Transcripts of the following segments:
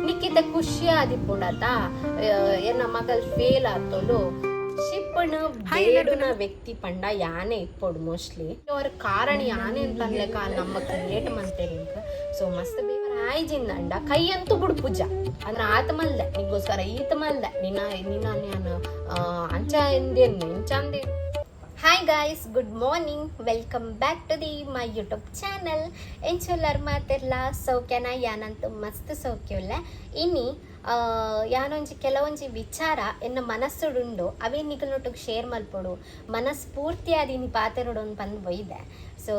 ನಿಕ್ಕಿತ ಖುಷಿ ಆದಿಪ್ಪುಂಡತ ಎನ್ನ ಮಗಲ್ ಫೇಲ್ ಆತೋಲು ಶಿಪ್ಪಣ ಬೇಡುನ ವ್ಯಕ್ತಿ ಪಂಡ ಯಾನೆ ಇಪ್ಪೊಡು ಮೋಸ್ಟ್ಲಿ. ಅವ್ರ ಕಾರಣ ಯಾನೆ ಅಂತ ಅನ್ಲೆಕ ನಮ್ಮ ಕ್ರಿಯೇಟ್ ಮಂತೇರಿ. ಸೊ ಮಸ್ತ್ ಬೇವರ ಆಯ್ಜಿಂದಂಡ ಕೈ ಅಂತೂ ಬಿಡು ಪೂಜ ಅಂದ್ರೆ ಆತ ಮಲ್ದೆ ನಿಗೋಸ್ಕರ ಈತ ಮಲ್ದೆ ನಿನ್ನ ನಿನ್ನ ನಾನು ಅಂಚ ಎಂದೇನು ಇಂಚ ಅಂದೇನು. Hi guys, good morning, welcome back to the my YouTube channel. ಎಂಚೊಲ್ಲರ್ ಮಾತಿರ್ಲ? ಸೌಖ್ಯನ? ಯಾನಂತೂ ಮಸ್ತ್ ಸೌಖ್ಯಲ್ಲ. ಇನಿ ಯಾನೊಂಜಿ ಕೆಲವೊಂಜಿ ವಿಚಾರ ಎನ್ನ ಮನಸ್ಸುಡುಂಡು, ಅವೇ ನಿಕಲ್ನೊಟ್ಟಿಗೆ ಶೇರ್ ಮಲ್ಪೊಡು, ಮನಸ್ಫೂರ್ತಿಯಾದ ಇನಿ ಪಾತೆರೊಡು ಅಂದ್ ಪಂದ್ ಬೈದೆ. ಸೊ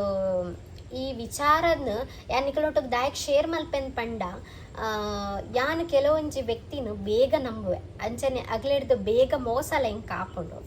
ಈ ವಿಚಾರನ್ ಯಾನ್ ನಿಕಲ್ನೊಟ್ಟಿಗೆ ದಾಯಕ್ ಶೇರ್ ಮಲ್ಪೆನ್ ಪಂಡ, ಯಾನ್ ಕೆಲವೊಂಜಿ ವ್ಯಕ್ತಿನ ಬೇಗ ನಂಬುವೆ. ಅಂಚನೆ ಅಗ್ಲೆಡ್ದು ಬೇಗ ಮೋಸಲ ಎಂಕ್ ಆಪುಂಡು.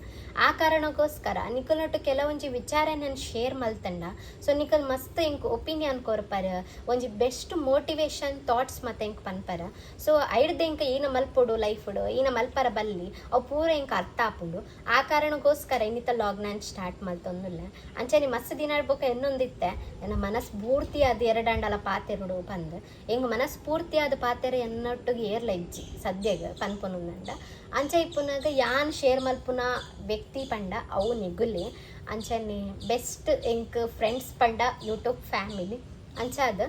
ಆ ಕಾರಣಕ್ಕೋಸ್ಕರ ನಿಕಲ್ನೊಟ್ಟು ಕೆಲವೊಂಜಿ ವಿಚಾರ ನಾನು ಶೇರ್ ಮಲ್ತಂಡ, ಸೊ ನಿಕಲ್ ಮಸ್ತ್ ಎಂಕ್ ಒಪಿನಿಯನ್ ಕೊರ್ಪರ್, ಒಂಜಿ ಬೆಸ್ಟ್ ಮೋಟಿವೇಶನ್ ಥಾಟ್ಸ್ ಮತ್ತೆ ಎಂಕ್ ಪನ್ಪರ. ಸೊ ಐಡ್ದು ಎಂಕ್ ಏನ ಮಲ್ಪೊಡು ಲೈಫ್ಡು, ಏನ ಮಲ್ಪರ ಬಲ್ಲಿ, ಅವು ಪೂರ ಎಂಕ್ ಅರ್ಥ ಆಪುಂಡು. ಆ ಕಾರಣಕ್ಕೋಸ್ಕರ ಇನ್ನಿತ ಲಾಗ್ ನಾನು ಸ್ಟಾರ್ಟ್ ಮಲ್ತೊಂದುಲ್ಲ. ಅಂಚನೆ ಮಸ್ತ್ ದಿನ ಬೊಕ ಎನ್ನೊಂದಿತ್ತೆ, ಎನ್ನ ಮನಸ್ ಪೂರ್ತಿ ಅದು ಎರಡಂಡಲ ಪಾತೆರುಡು ಪಂದ್. ಎಂಕ್ ಮನಸ್ ಪೂರ್ತಿ ಆದ ಪಾತೆರ ಎನ್ನೊಟ್ಟಿಗೆ ಏರ್ಲ ಇಜ್ಜಿ ಸದ್ಯಗ್ ಪನ್ಪುನುಂದಂಡ. ಅಂಚ ಇಪ್ಪುನಾಗ ಯಾನ್ ಶೇರ್ ಮಲ್ಪುನ ವ್ಯಕ್ತಿ ಪಂಡ ಅವು ನಿಗುಲಿ. ಅಂಚನೆ ಬೆಸ್ಟ್ ಎಂಕ್ ಫ್ರೆಂಡ್ಸ್ ಪಂಡ ಯೂಟ್ಯೂಬ್ ಫ್ಯಾಮಿಲಿ. ಅಂಚಾದ್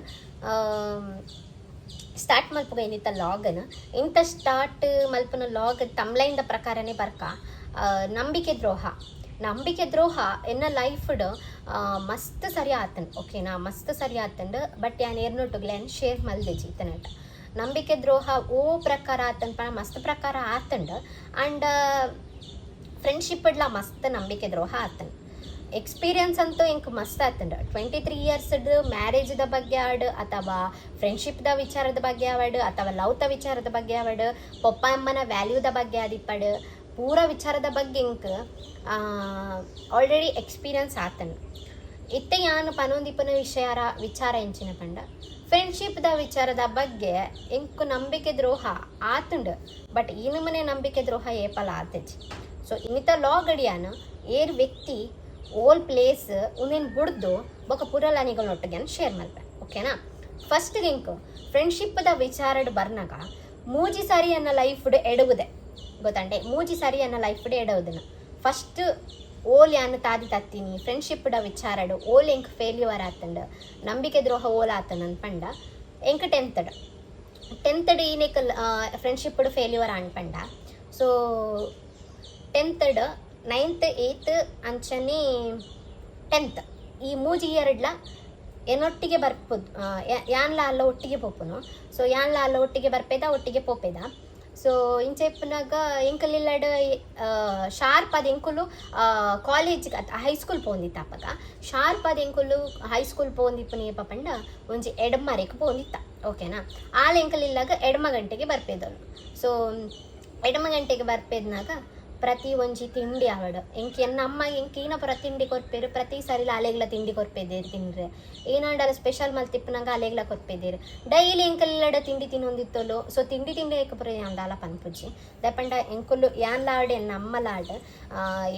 ಸ್ಟಾರ್ಟ್ ಮಲ್ಪುಗ ಏನಿತ್ತ ಲಾಗನ್. ಇಂತ ಸ್ಟಾರ್ಟ್ ಮಲ್ಪುನ ಲಾಗ್ ತಮ್ಲೈನ್ದ ಪ್ರಕಾರನೇ ಬರ್ಕ. ನಂಬಿಕೆ ದ್ರೋಹ. ನಂಬಿಕೆ ದ್ರೋಹ ಎನ್ನ ಲೈಫ್ಡ್ ಮಸ್ತ್ ಸರಿ ಆತಂಡ್, ಓಕೆನಾ? ಮಸ್ತ್ ಸರಿ ಆತಂಡ್. ಬಟ್ ಯಾನ್ ಏರ್ನೊಟ್ಟುಗ್ಲೆ ಶೇರ್ ಮಲ್ದೆಜಿ ಇತ್ತನಟ. ನಂಬಿಕೆ ದ್ರೋಹ ಓ ಪ್ರಕಾರ ಆತನ್ ಪಂಡ ಮಸ್ತ್ ಪ್ರಕಾರ ಆತಂಡ್. ಆ್ಯಂಡ್ ಫ್ರೆಂಡ್ಶಿಪ್ ಡ್ಲ ಮಸ್ತ್ ನಂಬಿಕೆ ದ್ರೋಹ ಆತನ್. ಎಕ್ಸ್ಪೀರಿಯನ್ಸ್ ಅಂತೂ ಇಂಕ್ ಮಸ್ತ್ ಆತಂಡ್. 23 ಇಯರ್ಸ್ಡ್ ಮ್ಯಾರೇಜ್ದ ಬಗ್ಗೆ ಆಡ್, ಅಥವಾ ಫ್ರೆಂಡ್ಶಿಪ್ದ ವಿಚಾರದ ಬಗ್ಗೆ ಆವಡ್, ಅಥವಾ ಲವ್ದ ವಿಚಾರದ ಬಗ್ಗೆ ಆವಡ್, ಪೊಪ್ಪ ಅಮ್ಮನ ವ್ಯಾಲ್ಯೂದ ಬಗ್ಗೆ ಆದಿಪ್ಪಡ್, ಪೂರ ವಿಚಾರದ ಬಗ್ಗೆ ಇಂಕ್ ಆಲ್ರೆಡಿ ಎಕ್ಸ್ಪೀರಿಯನ್ಸ್ ಆತನ್. ಇತ್ತೆ ಯಾನು ಪನೊಂದಿಪ್ಪನ ವಿಷಯ ವಿಚಾರ ಎಂಚಿನ ಪಂಡ, ಫ್ರೆಂಡ್ಶಿಪ್ದ ವಿಚಾರದ ಬಗ್ಗೆ ಎಂಕ್ ನಂಬಿಕೆ ದ್ರೋಹ ಆತುಂಡು. ಬಟ್ ಈ ನಮನೆ ನಂಬಿಕೆ ದ್ರೋಹ ಏಪಲ ಆತಜಿ. ಸೊ ಇನ್ನಿತ ಲಾಗ್ ಅಡಿಯಾನ ಏರ್ ವ್ಯಕ್ತಿ, ಓಲ್ ಪ್ಲೇಸ್, ಉಂದೆನ್ ಬುಡ್ದು ಬೊಕ ಪುರಲ ನಿಗಲ್ನೊಟ್ಟಿಗೆ ಶೇರ್ ಮಲ್ಪೆ, ಓಕೆನಾ? ಫಸ್ಟ್ ಲಿಂಕ್ ಫ್ರೆಂಡ್ಶಿಪ್ದ ವಿಚಾರಡ್ ಬರ್ನಾಗ ಮೂಜಿ ಸಾರಿ ಎನ್ನ ಲೈಫ್ಡ್ ಎಡವುದೆ ಗೊತ್ತಂಡೆ. ಮೂಜಿ ಸಾರಿ ಎನ್ನ ಲೈಫ್ಡ್ ಎಡವುದನ. ಫಸ್ಟ್ ಓಲ್ ಯಾನ್ ತಾದಿ ತತ್ತೀನಿ ಫ್ರೆಂಡ್ಶಿಪ್ಡ ವಿಚಾರಡ್, ಓಲ್ ಎಂಕ್ ಫೇಲ್ಯೂರ್ ಆತಂಡ್, ನಂಬಿಕೆ ದ್ರೋಹ ಓಲ್ ಆತಂಡ್ ಅಂದ್ ಪಂಡ, ಎಂಕ್ ಟೆಂತ್ಡ್ ಟೆಂತ್ಡ್ ಈನೆಕ್ ಫ್ರೆಂಡ್ಶಿಪ್ಡ್ ಫೇಲ್ಯೂರ್ ಆಂಡ್ ಪಂಡ, ಸೊ ಟೆಂತ್ಡ್ ನೈನ್ತ್, ಏಯ್ತ್ ಅಂಚನೆ 10th, ಈ ಮೂಜಿ ಇಯರ್ಡ್ಲ ಏನೊಟ್ಟಿಗೆ ಬರ್ಪುದು ಯಾನ್ಲ ಅಲ್ಲ ಒಟ್ಟಿಗೆ ಪೋಪುನು. ಸೊ ಯಾನ್ಲ ಅಲ್ಲ ಒಟ್ಟಿಗೆ ಬರ್ಪೇದ, ಒಟ್ಟಿಗೆ ಪೋಪೇದ. ಸೊ ಇಂಚ ಇಪ್ಪುನಾಗ ಎಂಕುಲಿಲ್ಲಡ್ ಶಾರ್ಪ್ ಆದ್ ಎಂಕುಲು ಕಾಲೇಜ್, ಹೈಸ್ಕೂಲ್ ಪೋಂದಿತ್ತ. ಅಪಗ ಶಾರ್ಪ್ ಆದ್ ಎಂಕುಲು ಹೈಸ್ಕೂಲ್ ಪೋಂದಿಪ್ಪುನ ಏಪ ಪಂಡ, ಒಂಜಿ ಎಡ್ಮರೆಕ್ ಪೋಂದಿತ್ತ, ಓಕೆನಾ? ಆಲ್ ಎಂಕುಲಿಲ್ಲಾಗ ಎಡ್ಮ ಗಂಟೆಗೆ ಬರ್ಪೇದಳು. ಸೊ ಎಡ್ಮ ಗಂಟೆಗೆ ಬರ್ಪೇದ್ನಾಗ ಪ್ರತಿ ಒಂಜಿ ತಿಂಡಿ ಆವಡ್, ಎಂಕ್ ಎನ್ನ ಅಮ್ಮ ಎಂಕ್ ಈನ ಪೂರ ತಿಂಡಿ ಕೊರ್ಪೇರು. ಪ್ರತಿ ಸರಿಲ ಅಲೆಗ್ಲ ತಿಂಡಿ ಕೊರ್ಪೇದೇರು ತಿಂಡ್ರೆ. ಏನಾಂಡಲ ಸ್ಪೆಷಲ್ ಮಲ್ತಿಪ್ಪುನಾಗ ಅಲೆಗ್ಲ ಕೊರ್ಪೇದೇರು. ಡೈಲಿ ಎಂಕಲ್ಲೆಡ ತಿಂಡಿ ತಿನ್ನೊಂದಿತ್ತೋಲು. ಸೊ ತಿಂಡಿ ತಿಂಡಿ ಏಕ ಪೂರ ದಾಲ ಪನ್ಪುಜಿ. ದಾಯೆಪಂಡ ಎಂಕುಲು ಯಾನ್ಲಾಡ್ ಎನ್ನ ಅಮ್ಮಲಾಡ್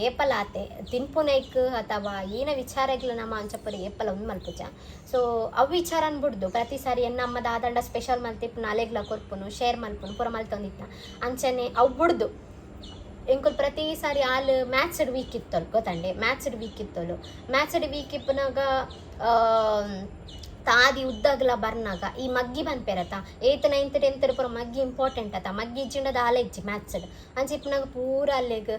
ಏಪಲಾತೆ ತಿನ್ಪುನೈಕ್ ಅಥವಾ ಏನ ವಿಚಾರಗ್ಲ ನಮ್ಮ ಅಂಚ ಪೂರ ಏಪಲ ಒಂದು ಮಲ್ಪುಜ. ಸೊ ಅವು ವಿಚಾರನ್ ಬುಡ್ದು ಪ್ರತಿ ಸಾರಿ ಎನ್ನ ಅಮ್ಮ ದಾದಂಡ ಸ್ಪೆಷಲ್ ಮಲ್ತಿಪ್ಪುನ ಅಲೆಗ್ಲ ಕೊರ್ಪುನು, ಶೇರ್ ಮಲ್ಪುನು, ಪೂರ ಮಲ್ತೊಂದಿತ್ತ. ಅಂಚನೆ ಅವು ಬುಡ್ದು ಎಂಕುಲು ಪ್ರತಿ ಸಾರಿ ಆಲ್ ಮ್ಯಾಥ್ಸ್ಡ್ ವೀಕ್ ಇತ್ತೋಲು ಗೊತ್ತಂಡೆ. ಮ್ಯಾಥ್ಸ್ಡ್ ವೀಕ್ ಇತ್ತೋಲು. ಮ್ಯಾಥ್ಸ್ಡ್ ವೀಕ್ ಇಪ್ಪುನಾಗ ತಾದಿ ಉದ್ದಗ್ಲ ಬರ್ನಾಗ ಈ ಮಗ್ಗಿ ಪನ್ಪೆರತ, ಏಯ್ತ್, ನೈನ್ತ್, 10th ಪೂರ ಮಗ್ಗಿ ಇಂಪಾರ್ಟೆಂಟ್ ಅತ. ಮಗ್ಗಿ ಇಜ್ಜಿಂಡ ದಾಲ ಇಜ್ಜಿ ಮ್ಯಾಥ್ಸ್ಡ್. ಅಂಚ ಇಪ್ಪುನಾಗ ಪೂರ ಅಲ್ಲೆಗ್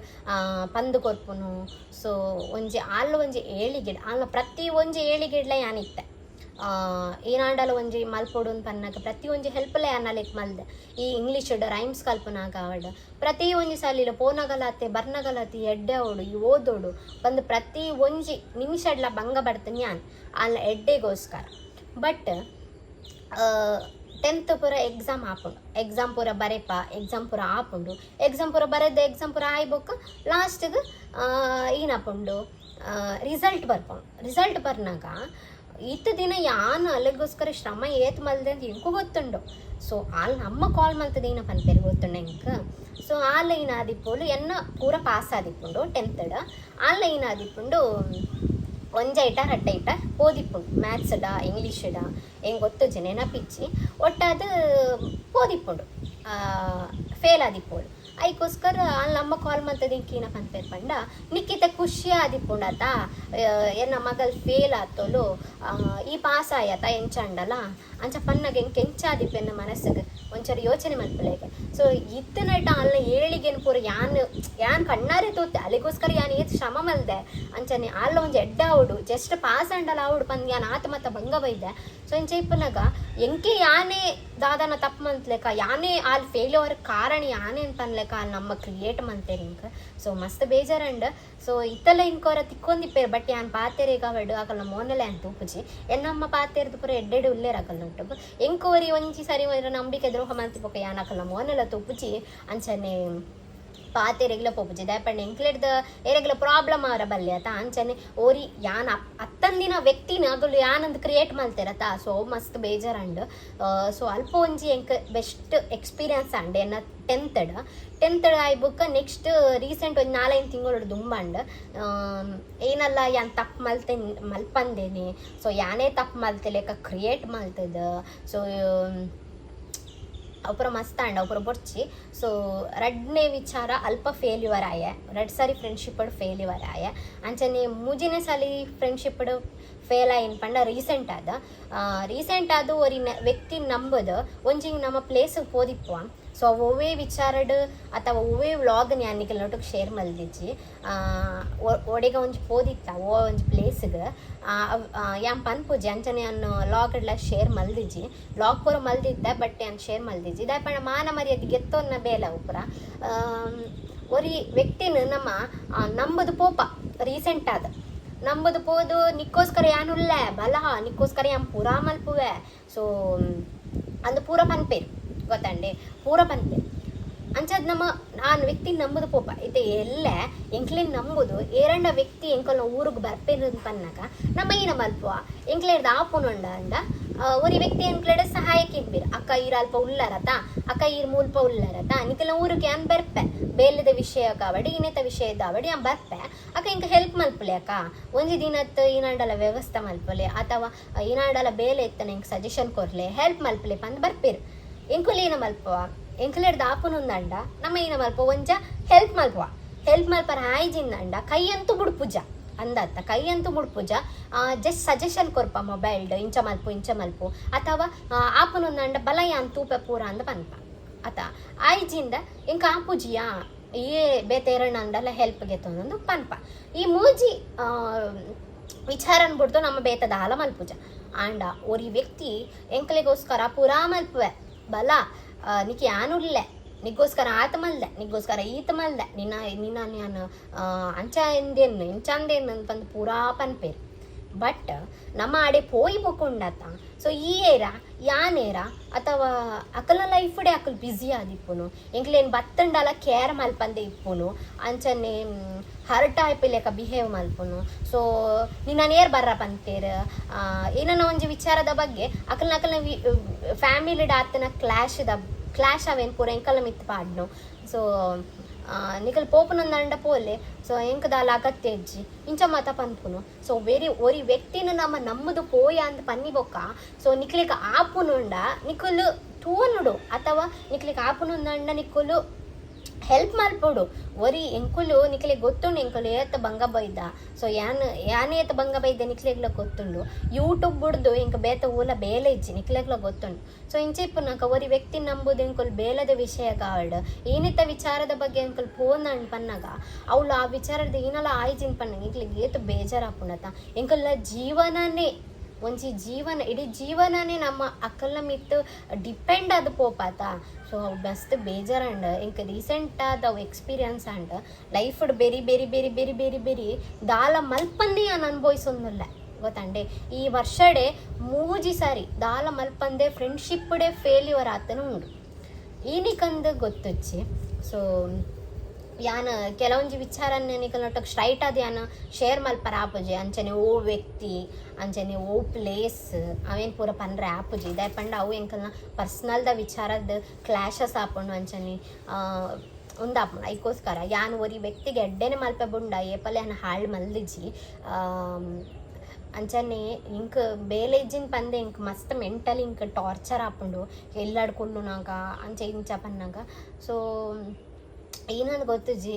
ಪಂದ್ ಕೊರ್ಪುನು. ಸೊ ಒಂಜಿ ಆಲ್ ಒಂಜಿ ಏಳಿಗೆಡ್ ಆಲ್ನ ಪ್ರತಿ ಒಂಜಿ ಏಳಿಗೆಡ್ಲ ಯಾನಿತ್ತೆ. ಏನಾಂಡಲ ಒಂಜಿ ಮಲ್ಪೊಡು ಅಂದ್ ಪನ್ನಾಗ ಪ್ರತಿ ಒಂಜಿ ಹೆಲ್ಪ್ಲ ಯಾನ್ ಅಲೆಕ್ ಮಲ್ದೆ. ಈ ಇಂಗ್ಲೀಷ್ ರೈಮ್ಸ್ ಕಲ್ಪುನಾಗ ಆವಡ್, ಪ್ರತಿ ಒಂಜಿ ಸಾಲಿಲ ಪೋನಗಲಾತೆ ಬರ್ನಗಲಾತೆ ಎಡ್ಡೆ ಆವೊಡು, ಈ ಓದೋಡು ಬಂದು ಪ್ರತಿ ಒಂಜಿ ನಿಮಿಷಡ್ಲ ಬಂಗ ಬಡ್ತೀನಿ ಯಾನ್ ಆಲ್ನ ಎಡ್ಡೆಗೋಸ್ಕರ. ಬಟ್ 10th ಪೂರ ಎಕ್ಸಾಮ್ ಆಪುಂಡು. ಎಕ್ಸಾಮ್ ಪೂರ ಬರೆಪ, ಎಕ್ಸಾಮ್ ಪೂರ ಆಪುಂಡು. ಎಕ್ಸಾಮ್ ಪೂರ ಬರೆದ, ಎಕ್ಸಾಮ್ ಪೂರ ಆಯ್ ಬೊಕ್ಕ ಲಾಸ್ಟ್ಗೆ ಏನಾಪುಂಡು? ರಿಸಲ್ಟ್ ಬರ್ಪುಂಡು. ರಿಸಲ್ಟ್ ಬರ್ನಾಗ ಇತ್ತ ದಿನ ಯಾನ್ ಅಲೆಗೋಸ್ಕರ ಶ್ರಮ ಏತ್ ಮಲ್ದೆ ಅಂತ ಎಂಕು ಗೊತ್ತುಂಡು. ಸೊ ಆಲ್ ನಮ್ಮ ಕಾಲ್ ಮಲ್ತದ ಏನ ಪನ್ಪೆರ್ ಗೊತ್ತುಂಡು ಎಂಕ್. ಸೊ ಆಲ್ ಏನಾದಿಪ್ಪೋಲು, ಎನ್ನ ಪೂರ ಪಾಸ್ ಆದಿಪ್ಪುಂಡು 10th. ಆಲ್ ಏನಾದಿಪ್ಪುಂಡು, ಒಂಜೈಟ ರಡ್ಡೈಟ ಪೋದಿಪ್ಪುಂಡು ಮ್ಯಾಥ್ಸ್ಡ ಇಂಗ್ಲೀಷ್ಡ ಎಂಕ್ ಗೊತ್ತುಜ್ಜಿ ನೆನಪಿಜ್ಜಿ. ಒಟ್ಟಾದ್ ಪೋದಿಪ್ಪುಂಡು, ಫೇಲ್ ಆದಿಪ್ಪೋಳು. ಐಕೋಸ್ಕರ ಅಲ್ಲ ಅಮ್ಮ ಕಾಲ್ ಮಲ್ತದ ಇಂಕೀನ ಪನ್ಪೇರ್ ಪಂಡ, ನಿಕ್ಕಿತ ಖುಷಿ ಆದಿಪ್ಪುಂಡತ, ಎನ್ನ ಮಗಲ್ ಫೇಲ್ ಆತೋಲು, ಈ ಪಾಸ್ ಆಯತ ಎಂಚಂಡಲ ಅಂಚ ಪನ್ನಗ ಎಂಕ್ ಎಂಚಾದಿಪ್ಪು ಎನ್ನ ಮನಸ್ಸಿಗೆ ಒಂಚೂರು ಯೋಚನೆ ಮಲ್ಪುಲೆಗೆ. ಸೊ ಇತ್ತನಟ ಅಲ್ಲ ಏಳಿಗೆನ್ ಪೂರ ಯಾನ್ ಯಾನ್ ಕಣ್ಣಾರೆ ತೂತೆ. ಅಲ್ಲಿಗೋಸ್ಕರ ಯಾನ್ ಏತ್ ಶ್ರಮ ಮಲ್ದೆ. ಅಂಚನೆ ಅಲ್ಲ ಒಂಜಿ ಎಡ್ಡ ಆವಡು, ಜಸ್ಟ್ ಪಾಸ್ ಅಂಡಲ ಆವಡು ಪಂದ್ ಯಾನ್ ಆತ ಮತ್ತ ಬಂಗ ಬೈದೆ. ಸೊ ಇಂಚ ಇಪ್ಪುನಗ ಎಂಕೆ ಯಾನೇ ದಾದನ ತಪ್ಪು ಮಂತ್ಲೆಕ, ಯಾನೇ ಆಲ್ ಫೇಲ್ಯೂರ್ ಕಾರಣ ಯಾನೇ ಅಂತ ಅನ್ಲೆಕ ಅಲ್ಲಿ ನಮ್ಮ ಕ್ರಿಯೇಟ್ ಮಂತೇರ್ ಇಂಕ್. ಸೊ ಮಸ್ತ್ ಬೇಜಾರಂಡ್. ಸೊ ಇತ್ತಲ್ಲ ಇಂಕೋರ ತಿಕ್ಕೊಂದಿಪ್ಪೇರ್, ಬಟ್ ಯಾನ್ ಪಾತೆರೆಗ್ ಅವಡ್ ಅಕಲ್ನ ಮೋನೆಲೆ ಅಂತ ತೂಪುಜಿ. ಎನ್ನಮ್ಮ ಪಾತೆರ್ದು ಪೂರ ಎಡ್ಡೆಡ್ ಉಲ್ಲೇರ್ ಅಕಲ್ನೊಟ್ಟುಗು. ಎಂಕೋರಿ ಒಂಜಿ ಸರಿ ಒಂಜಿ ನಂಬಿಕೆ ದ್ರೋಹ ಮಂತಿ ಬೊಕ ಯಾನ್ ಅಕಲ್ನ ಮೋನೆಲ ತೂಪುಜಿ, ಅಂಚನೆ ಪಾತೆರೆಗ್ಲ ಪೋಪುಜಿ. ದಾಯೆ ಎಂಕ್ಲೆಡ್ದ ಏರೆಗ್ಲ ಪ್ರಾಬ್ಲಮ್ ಅವರ ಬಲ್ಲೆ ಅತ. ಅಂಚನೆ ಓರಿ ಯಾನ್ ಅತ್ತಂದಿನ ವ್ಯಕ್ತಿನ ಅಗುಲು ಯಾನಂದ್ ಕ್ರಿಯೇಟ್ ಮಲ್ತೆರತ. ಸೊ ಮಸ್ತ್ ಬೇಜಾರಂಡ್. ಸೊ ಅಲ್ಪ ಒಂಜಿ ಎಂಕ್ ಬೆಸ್ಟ್ ಎಕ್ಸ್ಪೀರಿಯನ್ಸ್ ಅಂಡ್ ಎನ್ನ ಟೆಂತ್ಡ್. ಟೆಂತ್ ಆಯ್ ಬೊಕ್ಕ ನೆಕ್ಸ್ಟ್ ರೀಸೆಂಟ್ ಒಂಜಿ ನಾಲೈನ್ ತಿಂಗಳು ದುಂಬಂಡ್. ಏನಲ್ಲ ಯಾನ್ ತಪ್ಪು ಮಲ್ತೆ ಮಲ್ಪಂದೇನೆ, ಸೊ ಯಾನೇ ತಪ್ಪು ಮಲ್ತೆ ಲೆಕ್ಕ ಕ್ರಿಯೇಟ್ ಮಲ್ತದ. ಸೊ ಅಪುರ ಮಸ್ತ್ ಆಂಡ್, ಅಪುರ ಬೊರ್ಚಿ. ಸೊ ರಡ್ಡನೇ ವಿಚಾರ ಅಲ್ಪ ಫೇಲ್ಯೂರ್ ಆಯೆ, ರಡ್ಡ್ ಸಾರಿ ಫ್ರೆಂಡ್ಶಿಪ್ ಫೇಲ್ಯೂರ್ ಆಯೆ. ಅಂಚನೆ ಮೂಜಿನೇ ಸಾಲಿ ಫ್ರೆಂಡ್ಶಿಪ್ ಫೇಲ್ ಆಯಿನ್ ಪಂಡ ರೀಸೆಂಟ್ ಆದ. ರೀಸೆಂಟ್ ಆದ ಒರಿ ವ್ಯಕ್ತಿ ನಂಬುದು ಒಂಜಿ ನಮ್ಮ ಪ್ಲೇಸ್ ಪೋದಿಪ್ಪುವ. ಸೊ ಒವ್ವೇ ವಿಚಾರಡ್ ಅಥವಾ ಒವ್ವೇ ವ್ಲಾಗ್ ಯಾನ್ ನಿಕಲ್ನೊಟ್ಟುಗು ಶೇರ್ ಮಲ್ದಿಜ್ಜಿ. ಒಡೆಗ ಒಂಜಿ ಪೋದಿತ್ತ ಓ ಒಂಜಿ ಪ್ಲೇಸ್ಗ್ ಯಾನ್ ಪನ್ಪುಜಿ. ಅಂಚನೆ ಯಾನ್ ವ್ಲಾಗ್ಡ್ಲ ಶೇರ್ ಮಲ್ದಿಜ್ಜಿ. ವ್ಲಾಗ್ ಪೂರ ಮಲ್ದಿತ್ತೆ, ಬಟ್ ಯಾನ್ ಶೇರ್ ಮಲ್ದಿಜ್ಜಿ. ದಾಯೆ ಪಂಡ ಮಾನ ಮರ್ಯಾದೆ ಗೆತ್ತೊನ್ನ ಬೇಲೆ ಅವು ಪೂರ. ಒರಿ ವ್ಯಕ್ತಿನ ನಮ್ಮ ನಂಬುದು ಪೋಪ, ರೀಸೆಂಟ್ ಆದ ನಂಬುದು ಪೋದು, ನಿಕ್ಕೋಸ್ಕರ ಯಾನುಲ್ಲೆ ಬಲ, ನಿಕ್ಕೋಸ್ಕರ ಯಾನ್ ಪೂರಾ ಮಲ್ಪುವೆ, ಸೊ ಅಂದ್ ಪೂರ ಪನ್ಪೇರು ಗೊತ್ತಂಡೆ, ಪೂರ ಪನ್ಪೇರು. ಅಂಚಾದ್ ನಮ್ಮ ನಾನ್ ವ್ಯಕ್ತಿ ನಂಬುದು ಪೋಪ. ಇತ್ತೆ ಎಲ್ಲೆ ಎಂಕ್ಲೆನ್ ನಂಬುದು ಏರಂಡ ವ್ಯಕ್ತಿ ಎಂಕಲ್ನ ಊರುಗ್ ಬರ್ಪೇರು ಪನ್ನಗ ನಮ್ಮ ಈನ ಮಲ್ಪುವ ಎಂಕ್ಲೆರ್ದ್ ಆಪುನುಂಡ ಅಂಡ ಒರಿ ವ್ಯಕ್ತಿ ಎಂಕ್ಲೆಡ ಸಹಾಯಕ್ಕೆ ಇಬ್ಬಿರ್, ಅಕ್ಕ ಈರ್ ಅಲ್ಪ ಉಲ್ಲರತ, ಅಕ್ಕ ಈರ್ ಮೂಲ್ಪ ಉಲ್ಲರತ, ನಿಕಲ್ನ ಊರಿಗೆ ಯಾನ್ ಬರ್ಪೆ, ಬೇಲೆದ ವಿಷಯ ಕಾವಡಿ ಇನ್ನೇತ ವಿಷಯದ ಅವಡಿ ಯಾನ್ ಬರ್ಪೆ ಅಕ್ಕ, ಇಂಕ ಹೆಲ್ಪ್ ಮಲ್ಪುಲೆ ಅಕ್ಕ, ಒಂಜಿ ದಿನತ್ ಈನಾಂಡಲ ವ್ಯವಸ್ಥೆ ಮಲ್ಪುಲೆ ಅಥವಾ ಈನಾಂಡಲ ಬೇಲೆ ಇತ್ತನ ಇಂಕ್ ಸಜೆಷನ್ ಕೊರ್ಲೆ, ಹೆಲ್ಪ್ ಮಲ್ಪುಲೆ ಪಂದ್ ಬರ್ಪೇರು. ಎಂಕುಲು ಏನ ಮಲ್ಪುವ? ಎಂಕುಲೆಡ್ದ್ ಆಪುನುಂದಂಡ ನಮ್ಮ ಏನ ಮಲ್ಪುವ? ಒಂಜ ಹೆಲ್ಪ್ ಮಲ್ಪುವ. ಹೆಲ್ಪ್ ಮಲ್ಪರ ಆಯ್ಜಿಂದಂಡ ಕೈ ಅಂತೂ ಬುಡ್ಪುಜ ಅಂದತ್ತ, ಕೈ ಅಂತೂ ಬುಡ್ಪುಜ. ಜಸ್ಟ್ ಸಜೆಷನ್ ಕೊರ್ಪ ಮೊಬೈಲ್ಡ್, ಇಂಚ ಮಲ್ಪು ಇಂಚ ಮಲ್ಪು, ಅಥವಾ ಆಪುನುಂದಂಡ ಬಲ ಯಾನ್ ತೂಪೆ ಪೂರ ಅಂದ ಪನ್ಪ ಅತ. ಆಯ್ಜಿಂದ ಇಂಕ ಆಪುಜಿಯಾ ಈ ಬೇತೆ ಅಂಡಲ ಹೆಲ್ಪ್ ಗೆತ್ತೊಂದು ಪನ್ಪ. ಈ ಮೂಜಿ ವಿಚಾರನ್ ಬಿಡ್ದು ನಮ್ಮ ಬೇತೆ ದಾಲ ಮಲ್ಪುಜ. ಆಂಡ ಒರಿ ವ್ಯಕ್ತಿ ಎಂಕಲೆಗೋಸ್ಕರ ಪೂರಾ ಮಲ್ಪುವೆ, ಬಲ ನಿಕ್ ಯಾನುಲ್ಲೆ, ನಿಕ್ಕೋಸ್ಕರ ಆತ ಮಲ್ದೆ, ನಿಕ್ಕೋಸ್ಕರ ಈತ ಮಲ್ದೆ, ನಿನ್ನ ನಿನ್ನ ನಾನು ಅಂಚ ಎಂದೇನು ಇಂಚ ಅಂದೇನು ಅಂತಂದು ಪೂರಾ ಪನ್ಪೇರು. ಬಟ್ ನಮ್ಮ ಆಡೆ ಪೋಯಿ ಬೊಕುಂಡತ. ಸೊ ಈ ಏರ ಯಾನೇರ ಅಥವಾ ಅಕಲ್ನ ಲೈಫುಡೆ ಅಕಲ್ ಬ್ಯುಸಿ ಆದಿಪ್ಪುನು, ಎಂಕ್ಲೇನ್ ಬತ್ತಂಡಲ ಕೇರ್ ಮಲ್ಪಂದೆ ಇಪ್ಪುನು, ಅಂಚನೆ ಹರ್ಟ್ ಆಯ್ಪಿ ಬಿಹೇವ್ ಮಲ್ಪುನು. ಸೊ ನಿನ್ನ ನೇರ್ ಬರ್ರ ಪಂತೇರ್ ಏನನ್ನ ಒಂಜಿ ವಿಚಾರದ ಬಗ್ಗೆ ಅಕಲ್ನ ಅಕಲ್ನ ಫ್ಯಾಮಿಲಿಡ್ ಆತನ ಕ್ಲಾಶ್ದ ಕ್ಲಾಶ್ ಅವೇನು ಪೂರ ಎಂಕಲ್ನ ಮಿತ್ ಪಾಡ್ನು. ಸೊ ನಿಕಲ್ ಪೋಪುನಂದಂಡ ಪೋಲೆ, ಸೊ ಎಂಕ್ ದಾಲ ಅಗತ್ಯ ಇಜ್ಜಿ ಇಂಚ ಮಾತ ಪನ್ಪುನು. ಸೊ ವೆರಿ ಒರಿ ವ್ಯಕ್ತಿನ ನಮ್ಮ ನಮ್ಮದು ಪೋಯ ಅಂದ್ ಪನ್ನಿ ಬೊಕ್ಕ, ಸೊ ನಿಕ್ಲಿಗ್ ಆಪುನುಂಡ ನಿಕುಲು ತೂವನುಡು ಅಥವಾ ನಿಕ್ಲಿಗ್ ಆಪುನುಂದಂಡ ನಿಕುಲು ಹೆಲ್ಪ್ ಮಲ್ಪೊಡು. ಒರಿ ಎಂಕುಲು ನಿಕ್ಲೆಗ್ ಗೊತ್ತುಂಡು ಎಂಕುಲು ಏತ್ ಬಂಗ ಬೈದ. ಸೊ ಯಾನ್ ಯಾನ್ ಏತ್ ಬಂಗ ಬೈದ ನಿಕ್ಲೆಗ್ಲ ಗೊತ್ತುಂಡು. ಯೂಟ್ಯೂಬ್ ಬುಡ್ದು ಎಂಕ್ ಬೇತೆ ಓಲ ಬೇಲೆ ಇಜ್ಜಿ, ನಿಕ್ಲೆಗ್ಲ ಗೊತ್ತುಂಡು. ಸೊ ಇಂಚ ಇಪ್ಪುನಕ ಒರಿ ವ್ಯಕ್ತಿ ನಂಬುದು ಎಂಕುಲು ಬೇಲದ ವಿಷಯ ಕಾವಡ್ ಏನಿತ್ತ ವಿಚಾರದ ಬಗ್ಗೆ ಎಂಕುಲು ಫೋನ್ ಅಂಡ್ ಪನ್ನಗ ಅವ್ಲು ಆ ವಿಚಾರದ ಏನಲ ಆಯ್ಜಿನ್ ಪನ್ನಗ ಎಂಕ್ಲೆಗ್ ಏತ್ ಬೇಜಾರಾಪುಂಡತ. ಎಂಕಲ್ನ ಜೀವನನೇ ಒಂಜಿ ಜೀವನ, ಇಡೀ ಜೀವನನೇ ನಮ್ಮ ಅಕಲ್ನ ಮಿತ್ತು ಡಿಪೆಂಡ್ ಆದ್ ಪೋಪಾತ. ಸೊ ಅವು ಮಸ್ತ್ ಬೇಜಾರಂಡ್. ಎಂಕ್ ರೀಸೆಂಟ್ ಆದ ಅವು ಎಕ್ಸ್ಪೀರಿಯನ್ಸ್ ಅಂಡ್ ಲೈಫ್ಡ್ ಬೆರಿ ಬೆರಿ ಬೆರಿ ಬೆರಿ ಬೆರಿ ಬೆರಿ ದಾಲ ಮಲ್ಪಂದೆ ಯಾನ್ ಅನುಭವಿಸೊಂದುಲ್ಲೆ ಗೊತ್ತಂಡೆ. ಈ ವರ್ಷಡೆ ಮೂಜಿ ಸಾರಿ ದಾಲ ಮಲ್ಪಂದೆ ಫ್ರೆಂಡ್ಶಿಪ್ಡೆ ಫೇಲ್ಯೂರ್ ಆತನ ಉಂಡು ಈನಿಕಂದ್ ಗೊತ್ತುಚ್ಚಿ. ಸೊ ಯಾನ್ ಕೆಲವೊಂಜಿ ವಿಚಾರನ್ ನಿಕಲ್ನೊಟ್ಟುಗು ಸ್ಟ್ರೈಟ್ ಆದ್ ಯಾನ್ ಶೇರ್ ಮಲ್ಪರ ಆಪುಜಿ. ಅಂಚನೆ ಓ ವ್ಯಕ್ತಿ ಅಂಚನೆ ಓ ಪ್ಲೇಸ್ ಅವೇನ್ ಪೂರ ಪನ್ರೆ ಆಪುಜಿ. ದಾಯೆ ಪಂಡ ಅವು ಎಂಕಲ್ನ ಪರ್ಸನಲ್ದ ವಿಚಾರದ ಕ್ಲಾಶಸ್ ಆಪುಂಡು, ಅಂಚನೆ ಉಂದಾಪುಂಡು. ಐಕೋಸ್ಕರ ಯಾನ್ ಒರಿ ವ್ಯಕ್ತಿಗೆ ಎಡ್ಡೆನೆ ಮಲ್ಪೆ ಬುಂಡ ಏಪಲ ಯಾನ್ ಹಾಳ್ ಮಲ್ದಿಜಿ. ಅಂಚನೆ ಇಂಕ್ ಬೇಲೆ ಇಜ್ಜಿನ್ ಪಂದೆ ಇಂಕ್ ಮಸ್ತ್ ಮೆಂಟಲಿ ಇಂಕ್ ಟಾರ್ಚರ್ ಆಪುಂಡು ಎಲ್ಲಾಡ್ ಕುಲ್ಲುನಾಗ ಅಂಚ ಇಂಚ ಪನ್ನಾಗ. ಸೊ ಏನಂದ್ ಗೊತ್ತುಜಿ,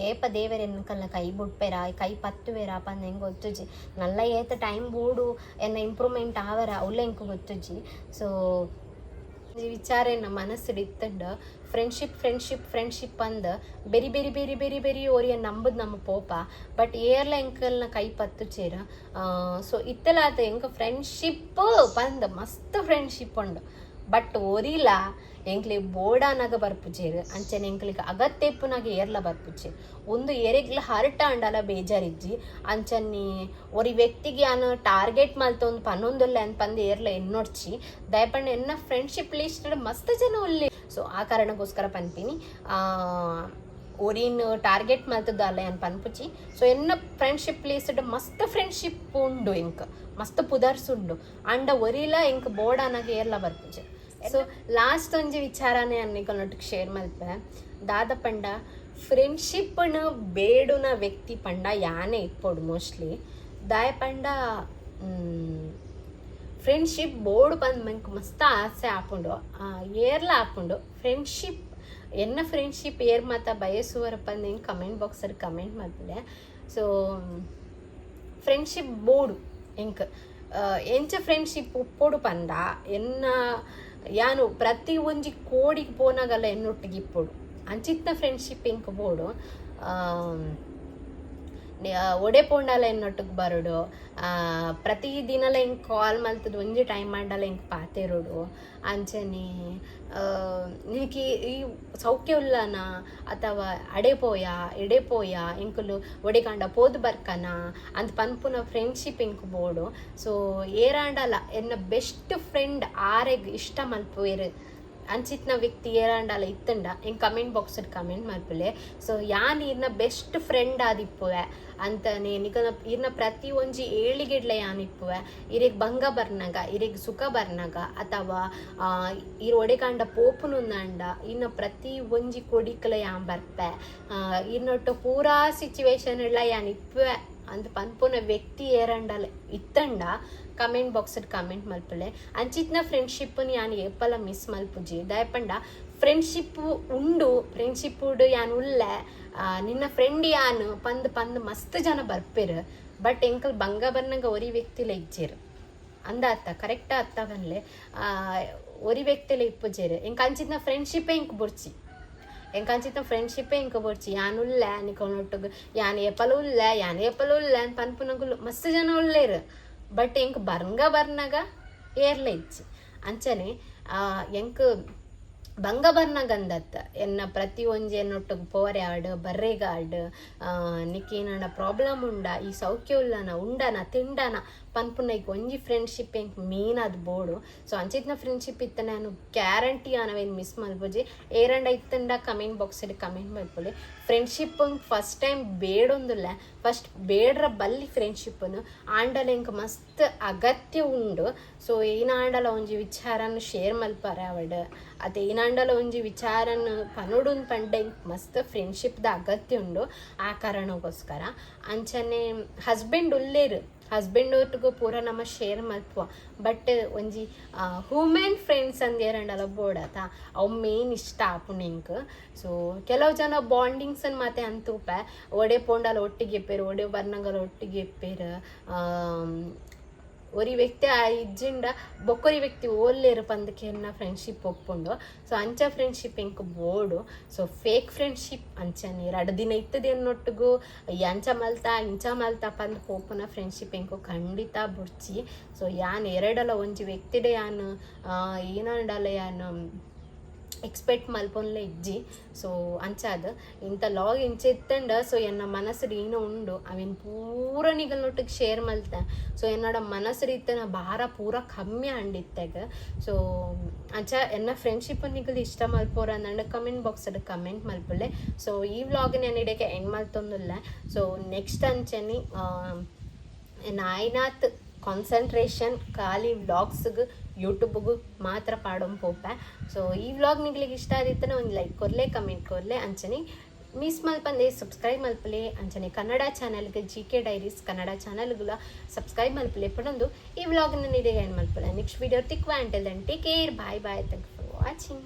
ಏಪ ದೇವೆರ್ ಎನ್ಕಲ್ನ ಕೈ ಬುಡ್ಪೆರ, ಕೈ ಪತ್ತುವೆರ ಪಂದ್ ಎಂಕ್ ಗೊತ್ತುಜಿ. ನಲ್ಲ ಏತ್ ಟೈಮ್ ಬೋಡು ಎನ್ನ ಇಂಪ್ರೂವ್ಮೆಂಟ್ ಆವರ ಅವ್ಲ ಎಂಕ್ ಗೊತ್ತುಜಿ. ಸೊ ಈ ವಿಚಾರ ಎನ್ನ ಮನಸ್ಸುಡ್ ಇತ್ತಂಡ ಫ್ರೆಂಡ್ಶಿಪ್ ಫ್ರೆಂಡ್ಶಿಪ್ ಫ್ರೆಂಡ್ಶಿಪ್ ಅಂದ್ ಬೆರಿ ಬೆರಿ ಬೆರಿ ಬೆರಿ ಬೆರಿ ಒರಿಯ ನಂಬುದ್ ನಮ್ಮ ಪೋಪ, ಬಟ್ ಏರ್ಲ ಎಂಕಲ್ನ ಕೈ ಪತ್ತುಚೇರ್. ಸೊ ಇತ್ತಲಾತ ಎಂಕ್ ಫ್ರೆಂಡ್ಶಿಪ್ ಪಂದ್ ಮಸ್ತ್ ಫ್ರೆಂಡ್ಶಿಪ್ ಉಂಡು, ಬಟ್ ಒರಿಲ ಎಂಕ್ಲೆಗ್ ಬೋಡಾನಗ ಬರ್ಪುಜೆರ್, ಅಂಚನೆ ಎಂಕ್ಲೆಗ್ ಅಗತ್ಯ ಇಪ್ಪುನಗ ಏರ್ಲ ಬರ್ಪುಜೆರ್. ಉಂದು ಎರೆಗ್ಲ ಹರ್ಟ್ ಆಂಡಲ ಬೇಜಾರಿಜ್ಜಿ. ಅಂಚನೆ ಒರಿ ವ್ಯಕ್ತಿಗೆ ಯಾನ್ ಟಾರ್ಗೆಟ್ ಮಲ್ತೊಂದು ಪನೊಂದುಲ್ಲೆ ಅಂದ್ ಪಂದ್ ಏರ್ಲ ಎನ್ನೊಡ್ಚಿ. ದಯಪಂಡ ಎನ್ನ ಫ್ರೆಂಡ್ಶಿಪ್ ಲಿಸ್ಟ್ ಮಸ್ತ್ ಜನ ಉಲ್ಲೆ. ಸೊ ಆ ಕಾರಣಕ್ಕೋಸ್ಕರ ಪನ್ಪಿನಿ, ಒರಿನ್ ಟಾರ್ಗೆಟ್ ಮಲ್ತದಾಲ ಯಾನ್ ಪನ್ಪುಜಿ. ಸೊ ಎನ್ನ ಫ್ರೆಂಡ್ಶಿಪ್ ಲಿಸ್ಟ್ ಮಸ್ತ್ ಫ್ರೆಂಡ್ಶಿಪ್ ಉಂಡು, ಎಂಕ್ ಮಸ್ತ್ ಪುದರ್ಸ್ ಉಂಡು, ಅಂಡ ಒರಿಲ ಎಂಕ್ ಬೋಡಾನಗ ಏರ್ಲ ಬರ್ಪುಜಿ. ಸೊ ಲಾಸ್ಟ್ ಒಂಜಿ ವಿಚಾರನೇ ನಿಕಲ್ನೊಟ್ಟಿಗೆ ಶೇರ್ ಮಲ್ಪೆ. ದಾದ ಪಂಡ ಫ್ರೆಂಡ್ಶಿಪ್ನ ಬೇಡುನ ವ್ಯಕ್ತಿ ಪಂಡ ಯಾನೇ ಇಪ್ಪೊಡು ಮೋಸ್ಟ್ಲಿ. ದಾಯ ಪಂಡ ಫ್ರೆಂಡ್ಶಿಪ್ ಬೋಡು ಪಂದ್ ಮಂಕ್ ಮಸ್ತ್ ಆಸೆ ಆಪುಂಡು, ಏರ್ಲ ಆಪುಂಡು. ಫ್ರೆಂಡ್ಶಿಪ್ ಎನ್ನ ಫ್ರೆಂಡ್ಶಿಪ್ ಏರ್ ಮಾತ ಬಯಸುವರ ಪಂದ್ ಎಂಕ್ ಕಮೆಂಟ್ ಬಾಕ್ಸಲ್ಲಿ ಕಮೆಂಟ್ ಮಲ್ಪುಲೆ. ಸೊ ಫ್ರೆಂಡ್ಶಿಪ್ ಬೋಡು ಎಂಕ್. ಎಂಚ ಫ್ರೆಂಡ್ಶಿಪ್ ಉಪ್ಪೊಡು ಪಂಡ ಎನ್ನ ಯಾನು ಪ್ರತಿ ಒಂಜಿ ಕೋಡಿಗೆ ಪೋನಾಗಲ್ಲ ಎನ್ನೊಟ್ಟಿಗೆ ಇಪ್ಪೊಡು, ಅಂಚಿತ್ನ ಫ್ರೆಂಡ್ಶಿಪ್ ಎಂಕ್ ಬೋಡು. ಒಡೆ ಪೋಂಡಲ ಎನ್ನೊಟ್ಟಿಗೆ ಬರೊಡು, ಪ್ರತಿ ದಿನಲ ಎಂಕ್ ಕಾಲ್ ಮಲ್ತದ ಒಂಜಿ ಟೈಮ್ ಆಂಡಲ ಎಂಕ್ ಪಾತೆರೊಡು. ಅಂಚನೆ ನಿನಗೆ ಈ ಸೌಖ್ಯ ಉಲ್ಲನ ಅಥವಾ ಅಡೆ ಪೋಯ ಎಡೆ ಪೋಯ ಎಂಕುಲು ಒಡೆಗಾಂಡ ಪೋದು ಬರ್ಕನ ಅಂದ್ ಪನ್ಪುನ ಫ್ರೆಂಡ್ಶಿಪ್ ಎಂಕ್ ಬೋಡು. ಸೊ ಏರಾಂಡಲ ಎನ್ನ ಬೆಸ್ಟ್ ಫ್ರೆಂಡ್ ಆರೆಗ್ ಇಷ್ಟ ಮಲ್ಪುವೆರ್ ಅಂಚಿತ್ನ ವ್ಯಕ್ತಿ ಏರಾಂಡಲ ಇತ್ತಂಡ ಎಂಕ್ ಕಮೆಂಟ್ ಬಾಕ್ಸ್ ಕಮೆಂಟ್ ಮಲ್ಪುಲೆ. ಸೊ ಯಾನ್ ಈರ್ನ ಬೆಸ್ಟ್ ಫ್ರೆಂಡ್ ಆದಿಪ್ಪುವೆ ಅಂತನೆ ನಿಕಲ್ನ ಈರ್ನ ಪ್ರತಿ ಒಂಜಿ ಏಳಿಗೆಡ್ಲ ಯಾನ್ ಇಪ್ಪುವೆ. ಇರೆಗ್ ಭಂಗ ಬರ್ನಗ, ಇರೆಗ್ ಸುಖ ಬರ್ನಗ, ಅಥವಾ ಈರ್ ಒಡೆಗಾಂಡ ಪೋಪುನುಂದಾಂಡ ಈರ್ನ ಪ್ರತಿ ಒಂಜಿ ಕೊಡಿಕ್ಲ ಯಾನ್ ಬರ್ಪೆ, ಈರ್ನೊಟ್ಟು ಪೂರಾ ಸಿಚುವೇಶನ್ ಎಲ್ಲ ಯಾನ್ ಇಪ್ಪುವೆ ಅಂದ್ ಪನ್ಪುನ ವ್ಯಕ್ತಿ ಏರಂಡಲ ಇತ್ತಂಡ ಕಮೆಂಟ್ ಬಾಕ್ಸ್ ಕಮೆಂಟ್ ಮಲ್ಪುಲೆ. ಅಂಚಿತ್ನ ಫ್ರೆಂಡ್ಶಿಪ್ ಯಾನ್ ಏಪಲ ಮಿಸ್ ಮಲ್ಪುಜಿ. ದಾಯೆ ಪಂಡ ಫ್ರೆಂಡ್ಶಿಪ್ ಉಂಡು, ಫ್ರೆಂಡ್ಶಿಪ್ ಯಾನ್ ಉಲ್ಲೆ, ನಿನ್ನ ಫ್ರೆಂಡ್ ಯಾನ್ ಪಂದ್ ಪಂದ್ ಮಸ್ತ್ ಜನ ಬರ್ಪೆರ್, ಬಟ್ ಎಂಕಲ್ ಬಂಗ ಬರ್ನಗ ಒರಿ ವ್ಯಕ್ತಿಲ ಇಜ್ಜೆರ್ ಅಂದ ಅತ್ತ ಕರೆಕ್ಟ್ ಅತ್ತ ಪನ್ಲೆ. ಒರಿ ವ್ಯಕ್ತಿಲ ಇಪ್ಪುಜೆರ್. ಎಂಕ್ ಅಂಚಿತ್ನ ಫ್ರೆಂಡ್ಶಿಪ್ಪೇ ಎಂಕ್ ಬೊಡ್ಚಿ, ಎಂಕ್ ಅಂಚಿತ್ನ ಫ್ರೆಂಡ್ಶಿಪ್ಪೇ ಎಂಕ್ ಬೊಡ್ಚಿ. ಯಾನ್ ಉಲ್ಲೆ ನಿಕಲ್ನೊಟ್ಟುಗು, ಯಾನ್ ಏಪಲ ಉಲ್ಲೆ, ಯಾನ್ ಏಪಲ ಉಲ್ಲೆ ಅಂದ್ ಪನ್ಪುನಕುಲು ಮಸ್ತ್ ಜನ ಉಲ್ಲೆರ್, ಬಟ್ ಎಂಕ್ ಬರ್ಂಗ ಬರ್ನಗ ಏರ್ಲ ಇಜ್ಜಿ. ಅಂಚನೆ ಎಂಕ್ ಬಂಗ ಬರ್ನಗಂದತ್ತ ಎನ್ನ ಪ್ರತಿ ಒಂಜಿ ಎನ್ನೊಟ್ಟುಗು ಪೋರೆ ಆಡ್ ಬರ್ರೆಗಾಡ್, ನಿಕ್ಕೇನಂಡ ಪ್ರಾಬ್ಲಮ್ ಉಂಡ, ಈ ಸೌಖ್ಯ ಉಲ್ಲನ ಉಂಡನ ತಿಂಡನ ಪನ್ಪುನೈಕ್ ಒಂಜಿ ಫ್ರೆಂಡ್ಶಿಪ್ ಎಂಕ್ ಮೇನ್ ಅದು ಬೋಡು. ಸೊ ಅಂಚಿತ್ನ ಫ್ರೆಂಡ್ಶಿಪ್ ಇತ್ತ ನಾನು ಗ್ಯಾರಂಟಿ ಆನವೇನು ಮಿಸ್ ಮಲ್ಪುಜಿ. ಏರಂಡ ಇತ್ತಂಡ ಕಮೆಂಟ್ ಬಾಕ್ಸಲ್ಲಿ ಕಮೆಂಟ್ ಮಲ್ಪುಲೆ. ಫ್ರೆಂಡ್ಶಿಪ್ ಫಸ್ಟ್ ಟೈಮ್ ಬೇಡೊಂದುಲ್ಲ, ಫಸ್ಟ್ ಬೇಡ್ರ ಬಲ್ಲಿ ಫ್ರೆಂಡ್ಶಿಪ್ಪನ್ನು ಆಂಡಲ ಎಂಕ್ ಮಸ್ತ್ ಅಗತ್ಯ ಉಂಡು. ಸೊ ಏನಾಂಡಲ ಒಂಜಿ ವಿಚಾರನ್ ಶೇರ್ ಮಲ್ಪರೆ ಅವಡ್ ಅತೆ ಏನಾಂಡಲ ಒಂಜಿ ವಿಚಾರನ್ ಪನೊಡುಂದು ಪಂಡ ಎಂಕ್ ಮಸ್ತ್ ಫ್ರೆಂಡ್ಶಿಪ್ದ ಅಗತ್ಯ ಉಂಡು. ಆ ಕಾರಣಕ್ಕೋಸ್ಕರ ಅಂಚನೆ ಹಸ್ಬೆಂಡ್ ಉಲ್ಲೇರು, ಹಸ್ಬೆಂಡ್ ಒಟ್ಟಿಗೂ ಪೂರ ನಮ್ಮ ಶೇರ್ ಮಲ್ಪುವ, ಬಟ್ ಒಂಜಿ ಹ್ಯೂಮನ್ ಫ್ರೆಂಡ್ಸ್ ಅಂದೇರಂಡಲ ಬೋಡತ ಅವು ಮೇನ್ ಇಷ್ಟ ಆಪುಂಡು ಎಂಕ್. ಸೊ ಕೆಲವು ಜನ ಬಾಂಡಿಂಗ್ಸ್ ಮಾತೆ ಅಂತೂಪೆ, ಒಡೆ ಪೋಂಡಲ ಒಟ್ಟಿಗೆ ಇಪ್ಪೇರು, ಒಡೆ ಬರ್ನಗಲ ಒಟ್ಟಿಗೆ ಇಪ್ಪೇರು. ಒರಿ ವ್ಯಕ್ತಿ ಆ ಇಜ್ಜಿಂಡ ಬೊಕ್ಕೊರಿ ವ್ಯಕ್ತಿ ಓಲ್ಲೇರು ಪಂದಕ್ಕೆ ಎನ್ನ ಫ್ರೆಂಡ್ಶಿಪ್ ಒಪ್ಪುಂಡು. ಸೊ ಅಂಚ ಫ್ರೆಂಡ್ಶಿಪ್ ಎಂಕ್ ಬೋಡು. ಸೊ ಫೇಕ್ ಫ್ರೆಂಡ್ಶಿಪ್ ಅಂಚನೆ ರಡ್ಡ್ ದಿನ ಇತ್ತದ ಎನ್ನೊಟ್ಟುಗು ಅಂಚ ಮಲ್ತ ಇಂಚ ಮಲ್ತ ಪಂದ್ ಪೋಪುನ ಫ್ರೆಂಡ್ಶಿಪ್ ಎಂಕು ಖಂಡಿತ ಬುಡ್ಚಿ. ಸೊ ಯಾನ್ ಎರಡಲ ಒಂಜಿ ವ್ಯಕ್ತಿಡೆ ಯಾನ್ ಏನಂಡಲ ಯಾನ್ ಎಕ್ಸ್ಪೆಕ್ಟ್ ಮಲ್ಪೊನ್ಲೆ ಇಜ್ಜಿ. ಸೊ ಅಂಚಾದ್ ಇಂಥ ಲಾಗ್ ಇಂಚ ಇತ್ತಂಡ ಸೊ ಎನ್ನ ಮನಸ್ಸುಡ್ ಏನ ಉಂಡು ಅವೆನ್ ಪೂರ ನಿಗಲ್ನೊಟ್ಟಿಗೆ ಶೇರ್ ಮಲ್ತೆ. ಸೊ ಎನ್ನಡ ಮನಸ್ಸುಡ್ ಇತ್ತನ ಭಾರ ಪೂರ ಕಮ್ಮಿ ಆಂಡ್ ಇತ್ತೆಗ್. ಸೊ ಅಂಚ ಎನ್ನ ಫ್ರೆಂಡ್ಶಿಪ್ ನಿಗಲ್ ಇಷ್ಟ ಮಲ್ಪೋರ ಅಂದಂಡ ಕಮೆಂಟ್ ಬಾಕ್ಸ್ ಕಮೆಂಟ್ ಮಲ್ಪುಲೆ. ಸೊ ಈ ವ್ಲಾಗ್ ನಾನು ಇಡಕ್ಕೆ ಎಂಡ್ ಮಲ್ತೊಂದುಲ್ಲೆ. ಸೊ ನೆಕ್ಸ್ಟ್ ಅಂಚನೆ ಆಯ್ನಾತ್ ಕಾನ್ಸಂಟ್ರೇಷನ್ ಖಾಲಿ ವ್ಲಾಗ್ಸ್ಗೆ ಯೂಟ್ಯೂಬ್ಗೂ ಮಾತ್ರ ಪಾಡೊಂದು ಪೋಪೆ. ಸೊ ಈ ವ್ಲಾಗ್ ನಿಗ್ಲಿಗೆ ಇಷ್ಟ ಆದಿತ್ತನ ಒಂದು ಲೈಕ್ ಕೊರ್ಲೆ, ಕಮೆಂಟ್ ಕೊರ್ಲೆ. ಅಂಚನೆ ಮಿಸ್ ಮಲ್ಪಂದೆ ಸಬ್ಸ್ಕ್ರೈಬ್ ಮಲ್ಪಲೆ. ಅಂಚನೆ ಕನ್ನಡ ಚಾನಲ್ಗೆ, ಜಿಕೆ ಡೈರೀಸ್ ಕನ್ನಡ ಚಾನಲ್ಗುಲ ಸಬ್ಸ್ಕ್ರೈಬ್ ಮಲ್ಪಲೆ ಪಣೊಂದು ಈ ವ್ಲಾಗ್ನ ಇದೇ ಏನು ಮಲ್ಪಲೆ. ನೆಕ್ಸ್ಟ್ ವಿಡಿಯೋ ತಿಕ್ವ. Until then, take care, bye bye, thank for watching.